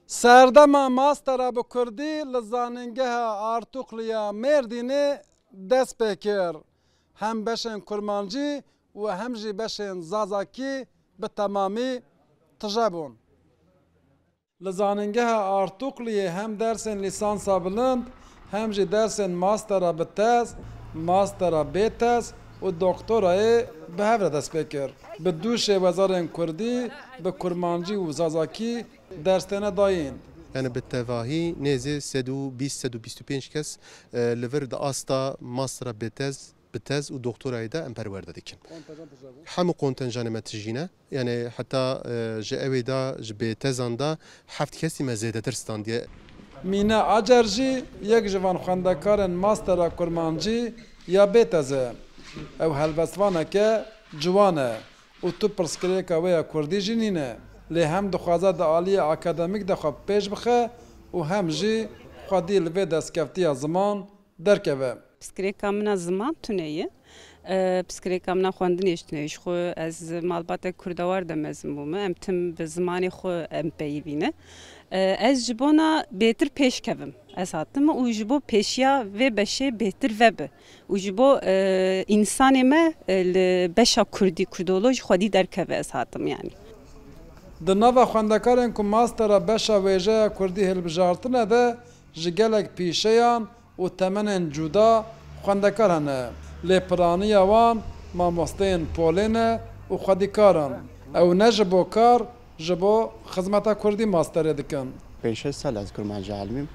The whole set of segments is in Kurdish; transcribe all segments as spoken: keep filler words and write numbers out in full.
Serdema mastera bi kurdî li Zanîngeha Artuklu ya Mêrdînê dest pê kir. Hem beşên kurmancî û hem jî beşên zazakî bi temamî tije bûn. Li Zanîngeha Artukluyê hem dersên lîsansa bilind, hem jî dersên mastera bi tez, mastera bê tez û doktorayê bi hev re dest pê kir. Bi du şêwezarên kurdî, bi kurmancî û zazakî ders têne dayîn. Yani bi tevahî nêzî sed û bîst, sed û bîst û pênc kes, e, li vir di asta mastera bê tez, bi tez û doktorayê de em perwerde dikin. Hemû kontenjanê me tijî ne. Yani heta, e, ji ewê de, ji bê tezan de heft kesî me zêdetir standiye. Mîne Acar jî yek ji van xwendekarên mastera kurmancî ya bê tez e. Ew helbestvaneke ciwan e û tu pirsgirêka wê ya kurdî jî nîne. Lê hem dixwaze di aliyê akademîk de xwe pêş bixe û hem jî xwedî li vê destkeftiya ziman derkeve. Pirsgirêka min a ziman tune ye. E, pirsgirêka min a xwendinê jî tune ye. Ji xwe ez malbatek kurdewar de mezin bûme. Em tim bi zimanê xwe em peyivî ne. E, ez ji bona bêtir pêş kevim. Ez hatim û ji bo pêşiya vê beşê bêtir vebe. Û ji bo, e, însanê me, e, li beşa kurdî, kurdolojî xwedî derkeve ez hatim yani. Di nava xwendekarên ku mastera beşa wêjeya kurdî hilbijartine de ji gelek pîşeyan û temenên cuda xwendekar hene. Lê piraniya wan mamosteyên polê ne û xwedîkar in. Ew ne ji bo kar, ji bo xizmeta kurdî masterê dikin. Pênc şeş sal ez kurmancî alimîm.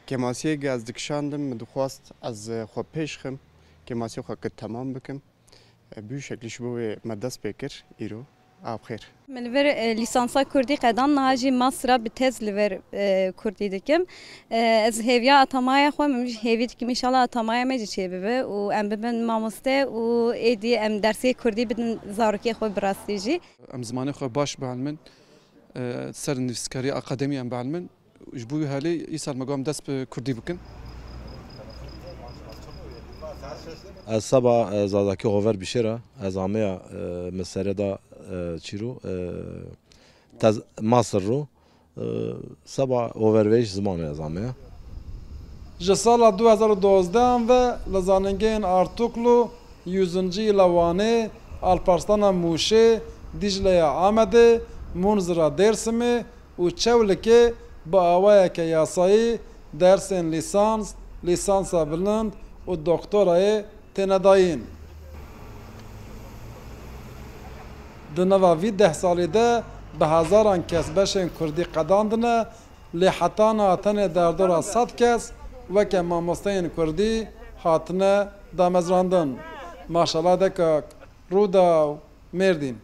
Kêmasiyê ez dikişandim, min dixwest ez xwe pêş xim, kêmasiyê xwe kir temam bikim. Bi wî şeklî ji bo wê me dest pê kir îro. Ev xêr. Min li vir, e, lîsansa kurdî qedan, niha jî mastera bi tez li vir, e, kurdî dikim. E, ez hêviya atamaya xwe, min jî hêvî dikim, înşallah atamaya me jî çêbibe û em bibin mamoste û êdî em dersê kurdî bidin zarokê xwe bi rastî jî. Em zimanê xwe baş bielmin, e, ser nivîskariya akademî em bielmin. Ji bo wî helê îsal me got em dest bi kurdî bikin. Ez seba, e, zazakî Hover Bişêr e. Ez ameya, e, min serê da, e, çîro, e, tez, master ro. E, seba hoverveyîş zimanê ez ameya. Ji sala du hezar û dozdeh ve li zanîngehên Artuklu, Yüzüncü îla Wanê, Alparslana Mûşê, Dîcleya Amedê, Munzira Dêrsimê, û Çewlikê bi awayeke yasayî dersên lîsans, lîsansa bilind û doktorayê têne dayîn. Di nava vî deh salî de bi hezaran kes beşên kurdî qedandine, lê heta niha tenê derdora sed kes weke mamosteyên kurdî hatine damezrandin. Maşala Dekak, Rûdaw, Mêrdîn.